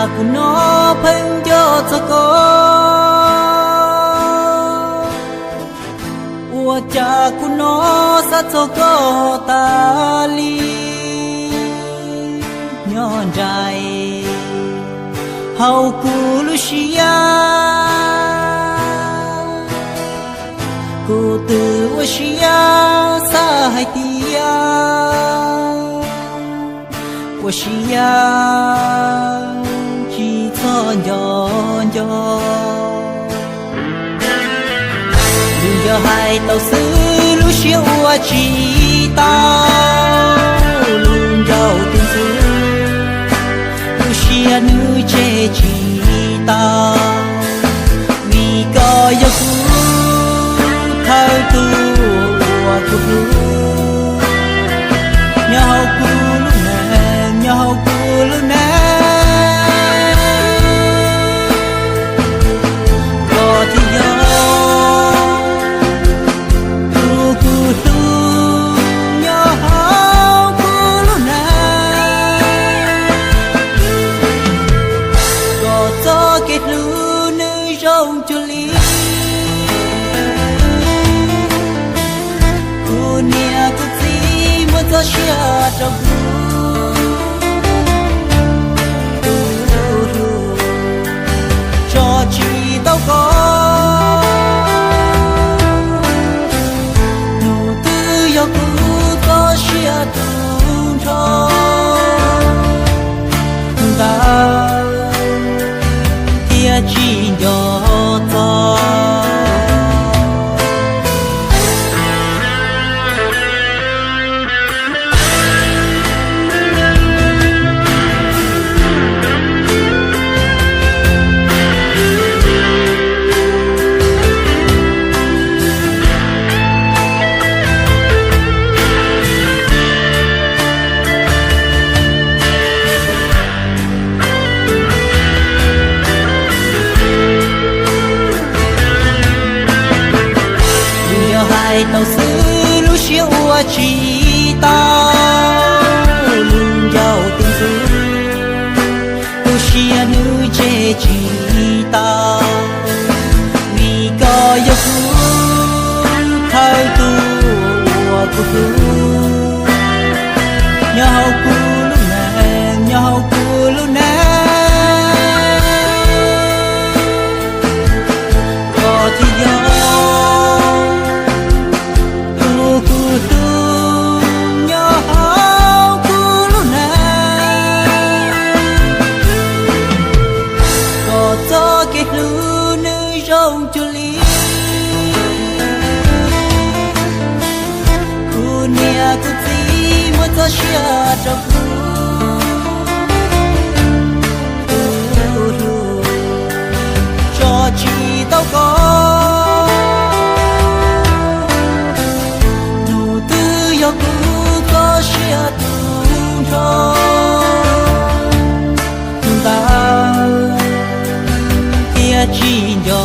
Kuv no pheej nco txog koj, ua cas kuv no xav txog koj tas li. Nyob nraim hauv kuv lub siab, kuv twb ua siab xav hais tias ua siab tsis txhob nco nco. Lus nco hais tau xwb lub siab ua tsis tau, lus nco tus ntxub lub siab nws tseg tsis tau. Vim koj yog kuv thawj tug uas kuv hlub, nyob hauv kuv lub neej, nyob hauv kuv lub neej. Koj thiaj yog tus kuv hlub nyob hauv kuv lub neej. Koj txoj kev hlub nws zoo cuag li kuv niam kuv txiv muab txoj sia rau kuv. Kuv hlub tso tsis tau koj, nws twb yog kuv txoj sia tus nrho ntawd thiaj tsis nco txog. Lus yog hais tau xwb lub siab ua tsis tau, lus nco tus ntxub lub siab nws tseg tsis tau. Vim koj yog kuv thawj tug uas kuv hlub, nyob hauv kuv lub neej, nyob hauv kuv lub neej. Koj thiaj yog tus kuv hlub nyob hauv kuv lub neej. Koj txoj kev hlub nws zoo cuag li kuv niam kuv txiv muab txoj sia rau kuv. Kuv hlub tso tsis tau koj, nws twb yog kuv txoj sia tus nrho ntawd thiaj tsis nco